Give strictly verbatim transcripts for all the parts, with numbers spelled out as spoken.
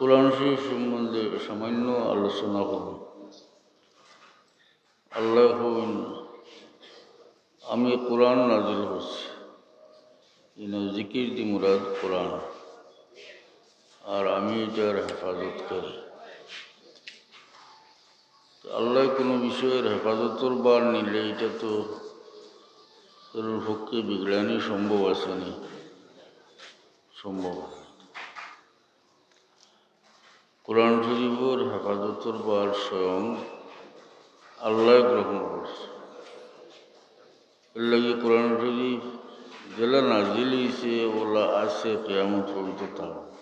কোরআন শরীফ সম্বন্ধে সামান্য আলোচনা করব। আল্লাহ কইন, "আমি কোরআন নাজিল করছি।" ইনো জিকির দি মুরাদ কোরআন, আর আমি ইটার হেফাজতকারী। তো আল্লাহ কোনো বিষয়ের হেফাজতর ভার নিলে ইটা তো তার পক্ষে বিগড়ানি সম্ভব আছে নি? সম্ভব আছে। কোরআন শরীফর হেফাজতর ভার স্বয়ং আল্লাহ গ্রহণ করছে। এর লাগি কোরআন শরীফ যেলা নাজিল হইছে, ওলা আছে কিয়ামত পর্যন্ত থাকবো।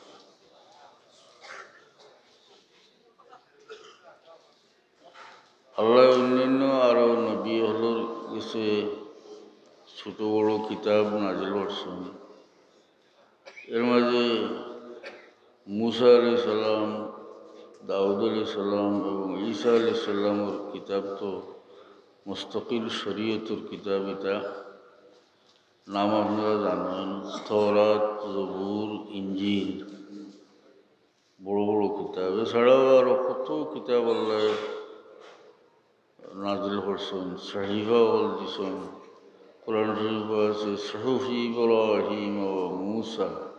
আল্লাহ অন্যান্য আরো নবী অকলর গেছে ছোট বড় কিতাব নাজিল করছেন। এর মাঝে মুসা আলাইহিস সালাম, দাউদ আলাইহিস সালাম এবং ঈসা আলাইহিস সালামর কিতাব তো মুস্তকিল শরীয়তর কিতাব। ইতা নাম আপনারা জানেন, তৌরাত, জবুর, ইঞ্জিল, বড় বড় কিতাব। এছাড়াও আরো কত কিতাব আল্লাহ নাজিল করছেন, সহিফা অকল দিছেন। কোরআন শরীফ আছে, "সুহুফি ইব্রাহিম ওয়া মুসা।"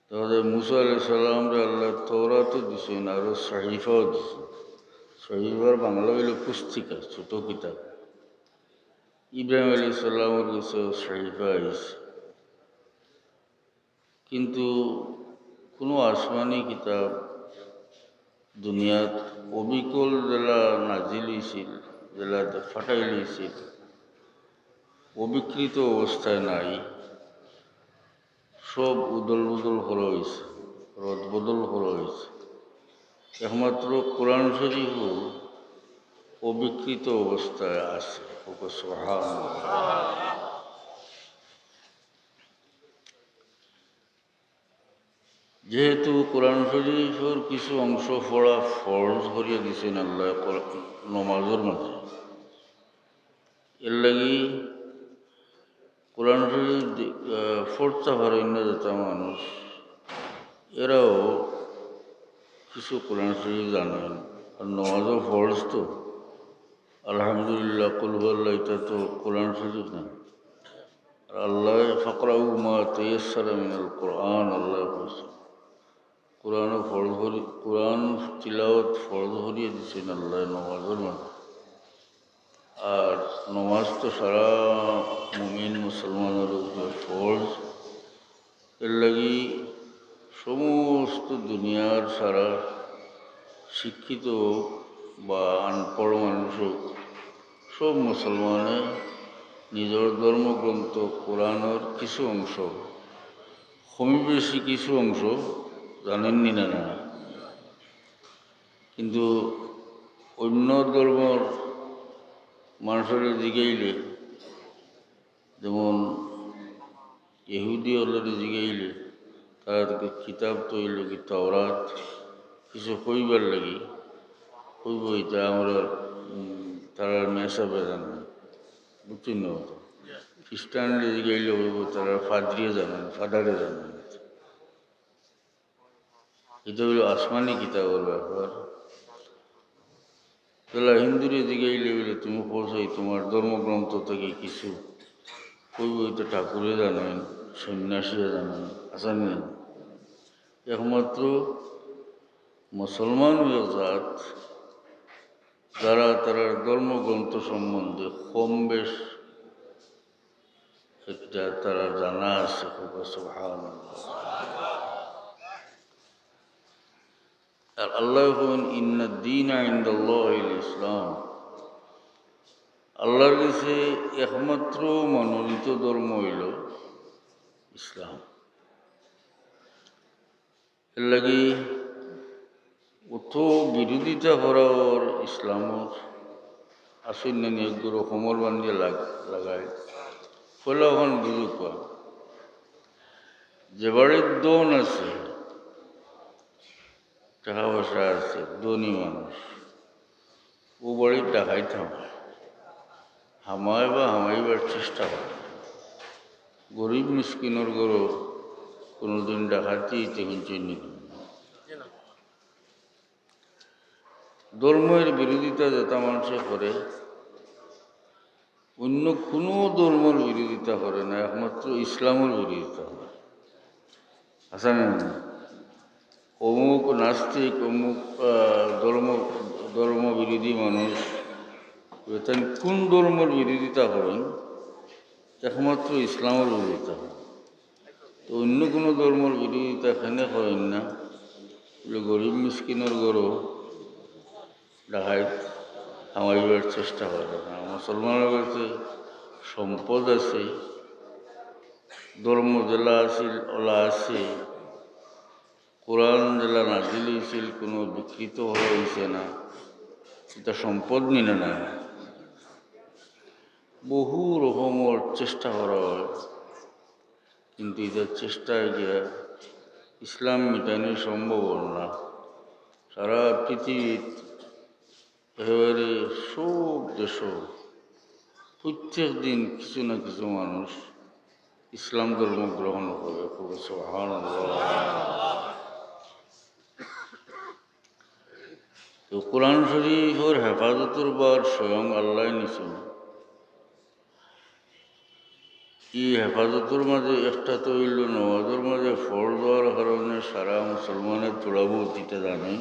তাহলে মুসা আলাইহিস সালামরে আল্লাহ তৌরাতও দিছেন, আরো সহিফাও দিছেন। সহিফার বাংলা হইল পুস্তিকা, ছোট কিতাব। ইব্রাহিম আলাইহিস সালামর গেছে সহিফা আইছে। কিন্তু কোনো আসমানি কিতাব দুনিয়াত অবিকল যেলা নাজিল হইছিল, যেলা ফাটাইল হইছিল, অবিকৃত অবস্থায় নাই। সব উদল বদল করা হইছে, রদ বদল করা হইছে। একমাত্র কোরআন শরীফ অবিকৃত অবস্থায় আছে। সুবহানাল্লাহ। যেহেতু কোরআন শরীফর কিছু অংশ পড়া ফরজ করিয়া দিছেন আল্লাহ কোরআন, নমাজর মাঝে, এর লাগি কোরআন শরীফ দি-, আহ, পড়তা পারেন না যেতা মানুষ, এরাও কিছু কোরআন শরীফ জানেন। আর নমাজও ফরজ তো, আলহামদুলিল্লাহ, কুল হুয়াল্লাহ, ইতা তো কোরআন শরীফ না। আর আল্লাহ, "ফাকরাউ মা তায়াসসারা মিনাল কোরআন", আল্লাহ কইছে। কোরআন ফরজ করি, কোরআন তিলাওয়াত ফরজ করিয়া দিছেন আল্লাহ নমাজর মাঝে। আর নমাজ তো সারা মুমিন মুসলমানের উপরে ফরজ। এর লাগি সমস্ত দুনিয়ার সারা শিক্ষিত হোক বা আনপড় মানুষ হোক, সব মুসলমানে নিজর ধর্মগ্রন্থ কোরআনর কিছু অংশ, কম বেশি কিছু অংশ জানেন নি না, না? কিন্তু অন্য ধর্মর মানুষরে জিগাইলে, যেমন ইহুদি অকলরে জিগাইলে, তারা তো কিতাব তো অইল কি তাওরাত, কিছু কইবার লাগি, কইব ইতা আমরা, উম, তারার মেসাবে জানে, বুঝছইন না তো? খ্রিস্টানরে জিগাইলে কইব তারা ফাদরিয়ে জানেন, ফাদারে জানেন। ইতা অইল আসমানি কিতাবর ব্যাপার। তাইলে হিন্দুরে জিগাইলে বলে, "তুমি কও চাই তুমার ধর্মগ্রন্থ থাকি কিছু?" কইব, "ইতা ঠাকুরে জানেন, সন্ন্যাসীয়ে জানেন, আছে নি?" একমাত্র মুসলমান অইয়া জাত, যারা তারার ধর্মগ্রন্থ সম্বন্ধে কম বেশ একটা তারার জানা আছে, কউক্কা সুবহানাল্লাহ। আর আল্লাহ কইন, "ইন্নাদ দীনা ইনদাল্লাহিল ইসলাম।" আল্লাহর কাছে একমাত্র মনোনীত ধর্ম অইল ইসলাম। এর লাগি অত বিরোধিতা করা অর ইসলামর, আসইন না নি, একগু রকমর বান্ধিয়া লাগ-, লাগায়। পয়লা অখান বুঝউক্কা, যে বাড়িত ধন আছে, টেকা পয়সা আছে, ধনী মানুষ, অউ বাড়িত ডাকাইত হামায়, হামায় বা হামাইবার চেষ্টা করে। গরিব মিসকিনর ঘরো কোনোদিন ডাকাতি অইতে হুনছইন নি? ধর্মর বিরোধিতা যেটা মানষে করে, অন্য কুনু ধর্মর বিরোধিতা করে না, একমাত্র ইসলামর বিরোধিতা করে। আছে না? অমুক নাস্তিক, অমুক, আহ, ধর্ম, ধর্ম বিরোধী মানুষ, তাইন কুন ধর্মর বিরোধিতা করেন? একমাত্র ইসলামর বিরোধিতা করেন। তো অন্য কুনু ধর্মর বিরোধিতা কেনে করেন না? বলে, গরিব মিসকিনর ঘরো ডাকাইত হামাইবার চেষ্টা করে না। মুসলমানর কাছে সম্পদ আছে, ধর্ম যেলা আছিল অলা আছে, কোরআন যেলা নাজিল অইছিল কুনু বিকৃত অইছে না, ইটা সম্পদ নি না। বহু রকমর চেষ্টা করা অয়, কিন্তু ইটার চেষ্টায় গিয়া ইসলাম মিটানি সম্ভব অর না। সারা পৃথিবীত একেবারে সব দেশো প্রত্যেক দিন কিছু না কিছু মানুষ ইসলাম ধর্ম গ্রহণ করে। কও সুবহানাল্লাহ। তো কোরআন শরীফর হেফাজতর ভার স্বয়ং আল্লায় নিছইন। ই হেফাজতর মাঝে একটা তো অইলো নমাজর মাঝে ফরজ অওয়ার কারণে সারা মুসলমানে থুড়া বউত ইটা জানে।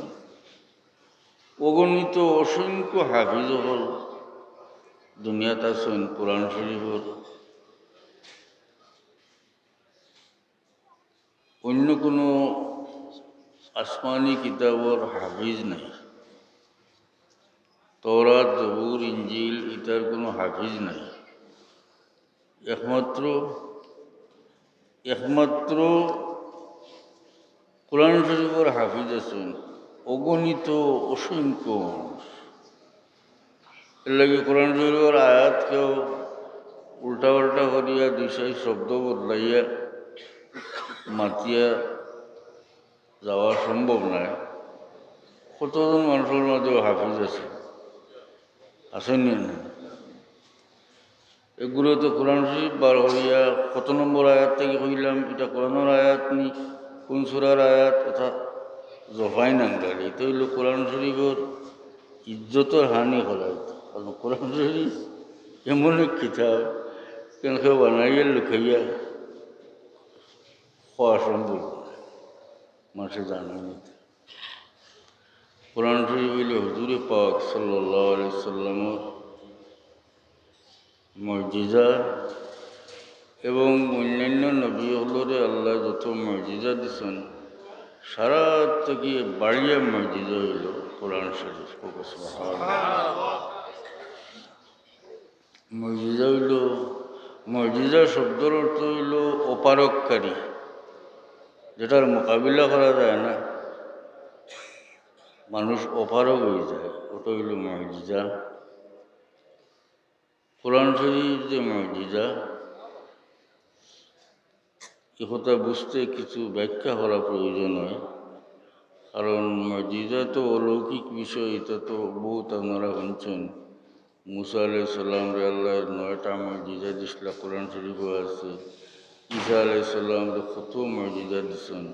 অগণিত অসংখ্য হাফিজ অকল দুনিয়াত আছইন কোরআন শরীফর। অন্য কুনু আসমানি কিতাবর হাফিজ নাই। তওরাত, জবুর, ইঞ্জিল ইতার কুনু হাফিজ নাই। একমাত্র, একমাত্র কোরআন শরীফর হাফিজ আছইন অগণিত অসংখ্য মানুষ। এর লাগি কোরআন শরীফর আয়াত কেউ উল্টা পাল্টা করিয়া দুই চাইর শব্দ বদলাইয়া মাতিয়া যাওয়া সম্ভব নায়। কতজন মানুষর মাঝেও হাফিজ আছে, আছইন নি না? এগুলো তো কোরআন শরীফ বার করিয়া কত নম্বর আয়াত থাকি কইলাম, ইটা কোরআনর আয়াত নি, কুন সূরার আয়াত, অতা জফাই নাঙ্গালি। ইটা অইলো কোরআন শরীফর ইজ্জতর হানি করা। কারণ কোরআন শরীফ এমন এক কিতাব, কেনে কেউ বানাইয়া লুকাইয়া কওয়া সম্ভব নায়। মানষে জানে না। কোরআন শরীফ অইলো হুজুরে পাক সাল্লাল্লাহু আলাইহি সাল্লামর মুজিজা এবং অন্যান্য নবী অকলরে আল্লায় যত মুজিজা দিছইন, সারা থাকি বাড়িয়া মুজিজা অইলো কোরআন শরীফ। কও সুবহানাল্লাহ। মুজিজা অইলো, মুজিজা শব্দর অর্থ অইলো অপারগকারী, যেটার মোকাবিলা করা যায় না, মানুষ অপারগ অইযায়, অটা অইলো মুজিজা। কোরআন শরীফ যে মুজিজা, ই কথা বুঝতে কিছু ব্যাখ্যা করা প্রয়োজন অয়, কারণ মুজিজা তো অলৌকিক বিষয়, ইটা তো বউত আপনারা হুনছইন। মুসা আলাইহিস সালামরে আল্লায় নয়টা মুজিজা দিছলা, কোরআন শরীফো আছে। ঈসা আলাইহিস সালামরে কত মুজিজা দিছইন,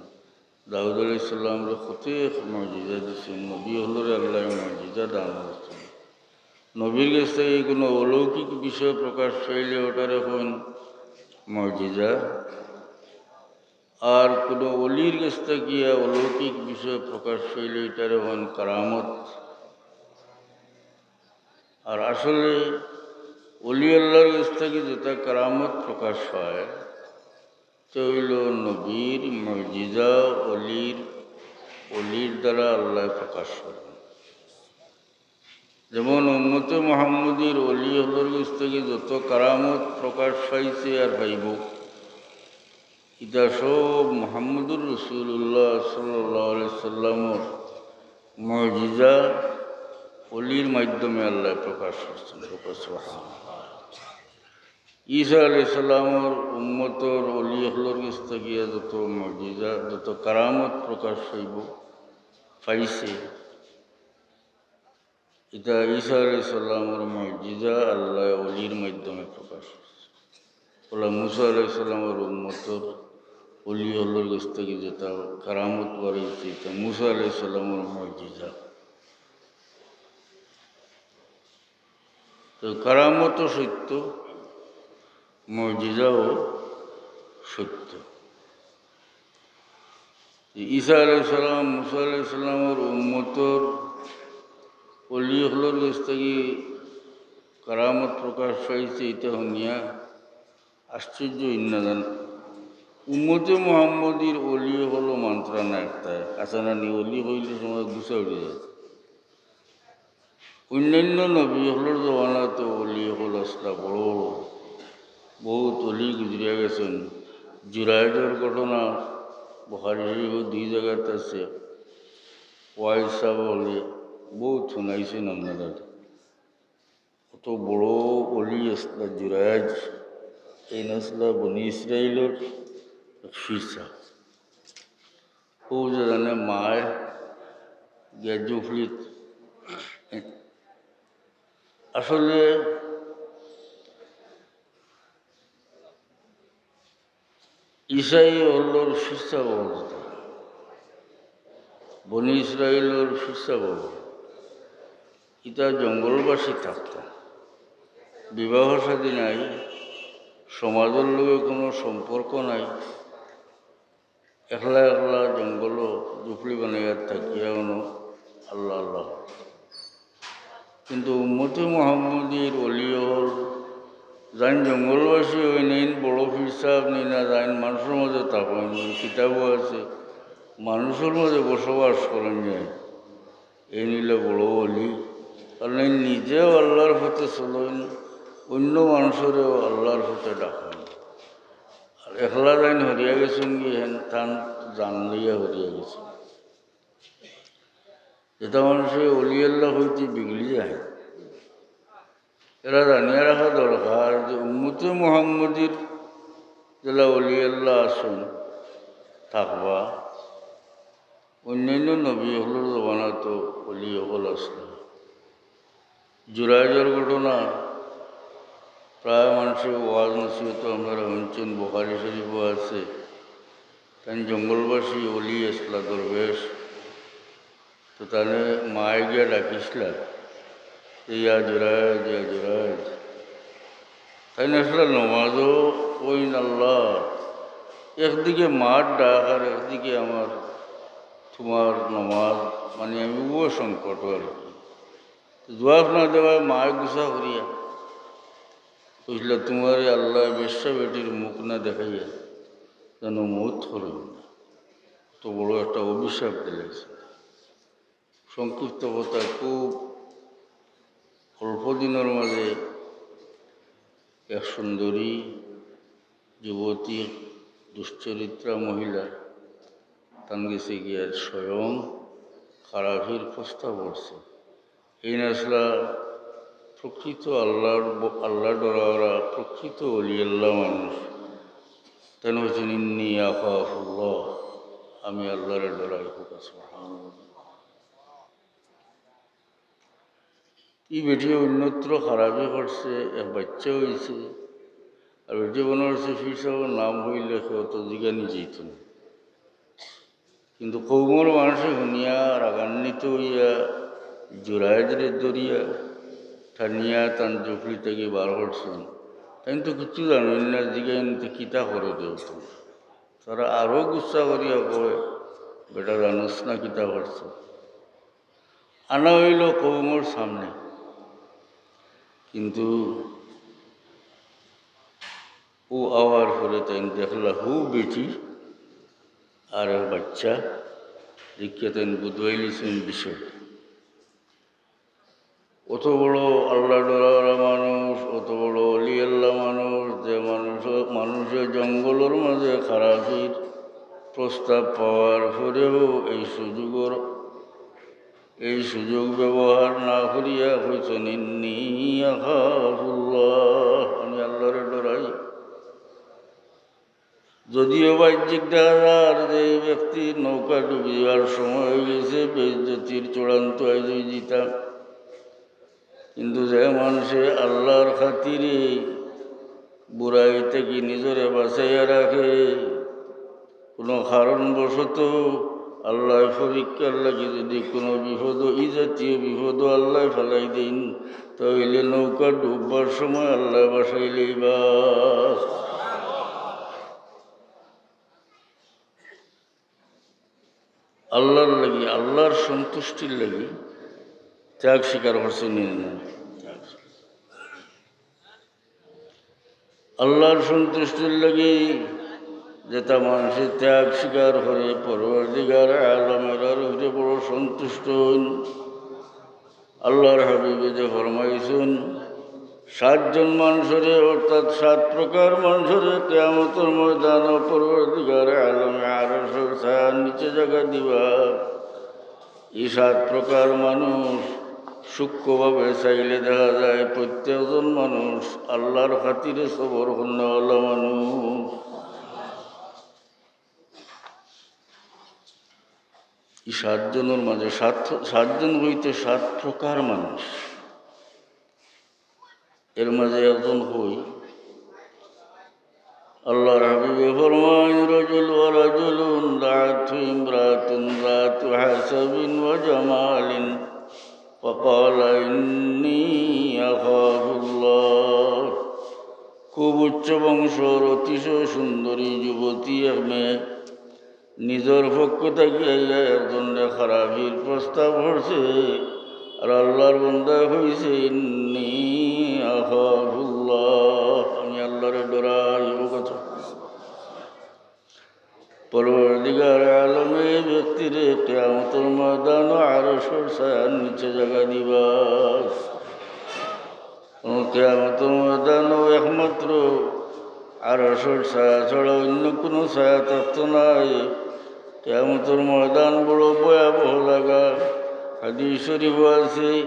দাউদ আলাইহিস সালামরে কত এক মুজিজা দিছইন, নবী অকলরে আল্লায় মুজিজা দান করছইন। নবীর গেছ থাকি কুনু অলৌকিক বিষয় প্রকাশ পাইলে অটারে কইন মুজিজা। আর কুনু অলির গেছ থাকিয়া অলৌকিক বিষয় প্রকাশ পাইলে ইটারে কইন কারামত। আর আসলে অলি আল্লার গেছ থাকি যেটা কারামত প্রকাশ পায়, তে অইলো নবীর মুজিজা, অলির, অলির দ্বারা আল্লায় প্রকাশ করইন। যেমন উম্মতে মুহাম্মদীর অলি অকলর গেছ থাকি যত কারামত প্রকাশ পাইছে আর পাইবো, ইটা সব মুহাম্মদুর রাসূলুল্লাহ সাল্লাল্লাহু আলাইহি সাল্লামর মুজিজা, অলির মাধ্যমে আল্লায় প্রকাশ করছইন। সুবহানাল্লাহ। ঈসা আলাইহিস সালামর উম্মতর অলি অকলর গেছ থাকিয়া যত মুজিজা, যত কারামত প্রকাশ পাইবো, পাইছে, ইটা ঈসা আলাইহিস সালামর মুজিজা আল্লায় অলির মাধ্যমে প্রকাশ করছইন। অলা মুসা আলাইহিস সালামর উম্মতর অলি অকলর গেছ থাকি যেটা কারামত বারইছে, ইটা মুসা আলাইহিস সালামর মুজিজা। তো কারামতও সত্য, মুজিজাও সত্য। ঈসা আলাইহিস সালাম, মুসা আলাইহিস সালামর উম্মতর অলি অকলর গেছ থাকি কারামত প্রকাশ পাইছে, ইটা হুনিয়া আশ্চর্য অইন না জান। উম্মতে মুহাম্মদীর অলি অকলও মানতরা না একটায়। আচ্ছা না নি, অলি কইলে সময় গুছা উড়ি যায়। অইন্যান্য নবী অকলর জমানাত অলি অকল আছলা, বড় বড় বউত অলি গুজরিয়া গেছইন। জুরাইজর ঘটনা বুখারী শরীফো দুই জাগাত আছে। ওয়াইজ সাব অকলে বউত হুনাইছইন আপনারারে। অত বড় অলি আছলা জুরাইজ, এইন আছলা বনি ইসরাইলর এক পীর সাব। অউ যে জানে মায় গিয়া জুফলিত। আসলে ইসাই অকলর পীর সাব অকল, বনি ইসরাইলর পীর সাব অকল, ইতা জঙ্গলবাসী থাকতা। বিবাহ শাদী নাই, সমাজর লগে কুনু সম্পর্ক নাই। একলা একলা জঙ্গলো জুফলি বানাইয়া থাকিয়া অনো আল্লাহ আল্লাহ। কিন্তু উম্মতে মুহাম্মদীর অলি অকল, যাইন জঙ্গলবাসী অইন, এইন বড় পীর সাব নি না, যাইন মানষর মাঝে থাকইন, কিতাবো আছে, মানষর মাঝে বসবাস করইন যায়। এইন অইলা বড় অলি, কারণ এইন নিজেও আল্লাহর পথে চলইন, অইন্য মানষরেও আল্লাহর পথে ডাকইন। আর একলা যাইন হরিয়া গেছইন গি, হেন তান জান লইয়া হরিয়া গেছইন। যেটা মানষে অলি আল্লাহ অইতে বিগড়ি যায়, এরা জানিয়া রাখা দরকার যে উম্মতে মুহাম্মদীর যেলা অলি আল্লাহ আছইন থাকবা, অইন্যান্য নবী অকলর জমানাত অলি অকল আছলা। জুরাইজর ঘটনা প্রায় মানষে ওয়াজ নসিহতো আপনারা হুনছইন, বুখারী শরীফো আছে। তাইন জঙ্গলবাসী অলি আছলা, দরবেশ। তো তানে মায়ে গিয়া ডাকিছলা, "ইয়া জুরাইজ, ইয়া জুরাইজ।" তাইন আছলা নমাজো, কইন, "আল্লাহ, একদিকে মার ডাক আর একদিকে আমার, তুমার নমাজ, মানে আমি উভয় সংকটো আর কি।" তো জুয়াপ না দেওয়ায় মায়ে গুসা করিয়া কইছলা, "তুমারে আল্লায় বেশ্যা বেটির মুখ না দেখাইয়া যেন মউত করইন না।" তো বড় একটা অভিশাপ দিলাইছে। সংক্ষিপ্ত কথা, খুব অল্প দিনর মাঝে এক সুন্দরী যুবতী, দুশ্চরিত্রা মহিলা, তান গেছে গিয়া স্বয়ং খারাপির প্রস্তাব করছে। এইন আছলা প্রকৃত আল্লাহর ব-, আল্লাহ ডরাওয়ালা, প্রকৃত অলি আল্লাহ মানুষ। তাইন কইছইন, "ইন্নী আখাফুল্লাহ, আমি আল্লাহরে ডরাই।" কউক্কা সুবহানাল্লাহ। ই বেটিয়ে অন্যত্র খারাপি করছে, এক বাইচ্চা অইছে, আর বেটিয়ে মনে করছে পীর সাবর নাম অইলে কেউ তো জিগানি যাইতো না। কিন্তু কওমর মানষে হুনিয়া রাগান্বিত অইয়া জুরাইজরে ধরিয়া টানিয়া তান জুফলি থাকি বার করছইন। তাইন তো কিচ্ছু জানইন না, জিগাইন তো কিতা করো দেও তুমি। তারা আরো গুসা করিয়া কয়, "বেটা জানোস না কিতা করছো?" আনা অইলো কওমর সামনে। কিন্তু অউ আওয়ার পরে তাইন দেখলা হউ বেটি আর এক বাইচ্চা, দেখিয়া তাইন বুঝাইলিছইন বিষয়। অত বড় আল্লাহ ডরাওয়ালা মানুষ, অত বড় অলি আল্লাহ মানুষ, যে মানুষ, মানষে জঙ্গলর মাঝে খারাপির প্রস্তাব পাওয়ার পরেও এই সুযোগর এই সুযোগ ব্যবহার না করিয়া কইছইন, "ইন্নী আখাফুল্লাহ, আমি আল্লাহরে ডরাই।" যদিও বাহ্যিক দেখা যার যে এই ব্যক্তির নৌকা ডুবিবার সময় অইগেছে, বেইজ্জতির চূড়ান্ত আইজ অইযিতা, কিন্তু যে মানষে আল্লাহর খাতিরে বুরাই থাকি নিজরে বাঁচাইয়া রাখে, কুনু কারণবশত আল্লায় পরীক্ষার লাগি যদি কুনু বিপদো, ই জাতীয় বিপদো আল্লায় ফালাই দেইন, তা অইলে নৌকা ডুববার সময় আল্লায় বাঁচাইলেই বা। আল্লাহর লাগি, আল্লাহর সন্তুষ্টির লাগি ত্যাগ স্বীকার করছইন নি না? আল্লাহর সন্তুষ্টির লাগি যেতা মানষে ত্যাগ স্বীকার করে, পরওয়ারদিগার আলম এরার উপরে বড় সন্তুষ্ট অইন। আল্লাহর হাবিবে যে ফরমাইছইন, সাতজন মানষরে, অর্থাৎ সাত প্রকার মানষরে কিয়ামতর ময়দানো পরওয়ারদিগার আলমে আরশর ছায়ার নিচে জাগা দিবা। ই সাত প্রকার মানুষ সূক্ষ্মভাবে চাইলে দেখা যায় প্রত্যেকজন মানুষ আল্লাহর খাতিরে সবর করনেওয়ালা মানুষ। ই সাতজনর মাঝে সাত, সাতজন অইতে সাত প্রকার মানুষ। এর মাঝে একজন কই, আল্লাহর হাবিবে ফরমাইন, "রাজুল ওয়া রাজুলুন দাআতহু ইমরাতুন যাতু হাসাবিন ওয়া জামালিন ফাকালা ইন্নী আখাফুল্লাহ।" খুব উচ্চ বংশর অতিশয় সুন্দরী যুবতী এক মেয়ে নিজর পক্ষ থাকি আইয়া একজনরে খারাপির প্রস্তাব করছে, আর আল্লাহর বন্দায় কইছে, "ইন্নী আখাফুল্লাহ, আমি আল্লাহরে ডরাই।" ও কথা। পরওয়ারদিগার আলমে এই ব্যক্তিরে কিয়ামতর ময়দানো আরশর ছায়ার নিচে জাগা দিবা। কিয়ামতর ময়দানো একমাত্র আরশর ছায়া ছাড়া অন্য কুনু ছায়া থাকতো নায়। কিয়ামতর ময়দান বড় ভয়াবহ জাগা। হাদিস শরীফো আছে,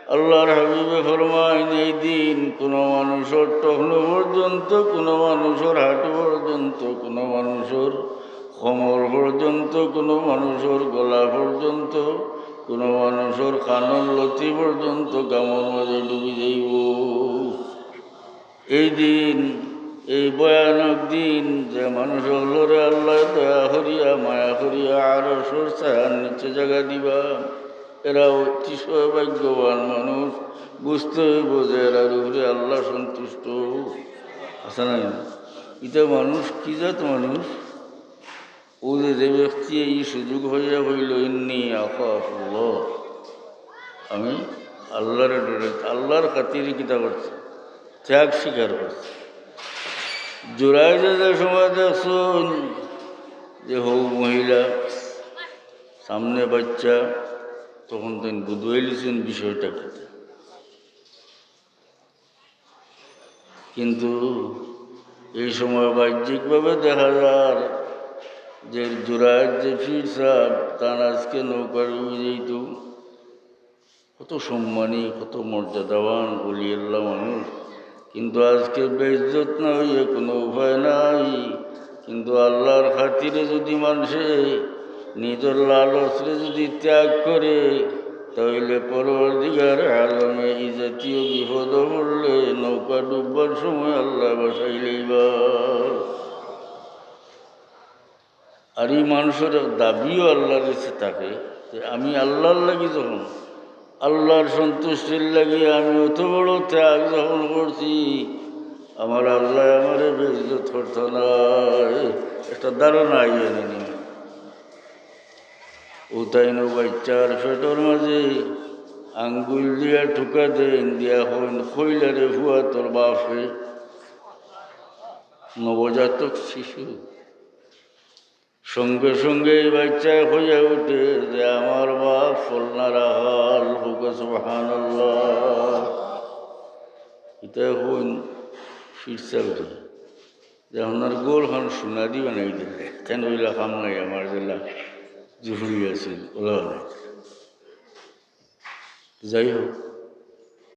আল্লাহর হাবিবে ফরমাইন, এই দিন কুনু মানুষর টখনো পর্যন্ত, কুনু মানুষর হাঁটু পর্যন্ত, কুনু মানুষর কোমর পর্যন্ত, কুনু মানুষর গলা পর্যন্ত, কুনু মানুষর কানর লতি পর্যন্ত ঘামর মাঝে ডুবি যাইবো। এই দিন, এই ভয়ানক দিন, যে মানুষ অকলরে আল্লায় দয়া করিয়া, মায়া করিয়া আরশর ছায়ার নিচে জাগা দিবা, এরা অতিশয় ভাগ্যবান মানুষ। বুঝতে অইবো যে এরার উপরে আল্লাহ সন্তুষ্ট। আছে না? ইতা মানুষ কি জাত মানুষ? অউ যে, যে ব্যক্তি এই সুযোগ পাইয়া কইল, "ইন্নী আখাফুল্লাহ", আমি আল্লাহরে ডরাই, আল্লাহর খাতিরে কিতা করছে? ত্যাগ স্বীকার করছে। জুরাইজে যে সময় দেখছইন যে হউ মহিলা, সামনে বাচ্চা, তখন তাইন বুঝাইলিছইন বিষয়টা কিতা। কিন্তু এই সময় বাহ্যিকভাবে দেখা যার যে জুরাইজ যে পীর সাব, তান আজকে নৌকার অইযিত। কত সম্মানী, কত মর্যাদাবান অলিআল্লাহ মানুষ, কিন্তু আজকে বেইজ্জত না অইয়া কুনু উপায় নাই। কিন্তু আল্লাহর খাতিরে যুদি মানষে নিজর লালচরে যুদি ত্যাগ করে, তা অইলে পরওয়ারদিগার আলমে ই জাতীয় বিপদো পড়লে নৌকা ডুববার সময় আল্লায় বাঁচাইলাইবা। আর ই মানষর এক দাবিও আল্লাহর গেছে থাকে যে আমি আল্লাহর লাগি যখন, আল্লাহর সন্তুষ্টির লাগি আমি অত বড় ত্যাগ যখন করছি, আমার আল্লায় আমারে বেইজ্জত করতা নায়। একটা ধারণা আইয়া নি। অউ তাইন অউ বাইচ্চার পেটর মাঝে আঙ্গুল দিয়া ঠুকা দেইন, দিয়া কইন, "কইলা রে ফুয়া তোর বাপরে।" নবজাতক শিশু। সঙ্গে সঙ্গে এই বাইচ্চায় কইয়া উঠে যে, "আমার বাপ ফলনা রাখাল।" কউক্কা সুবহানাল্লাহ। ইতা কইন ফিরছে উঠে। যে আপনার গোল খান সোনা দি বানাই দিলে, কেন অইলা কাম নাই আমার জেলা জুহুরি আছিল, ওলা নাই। যাই হোক,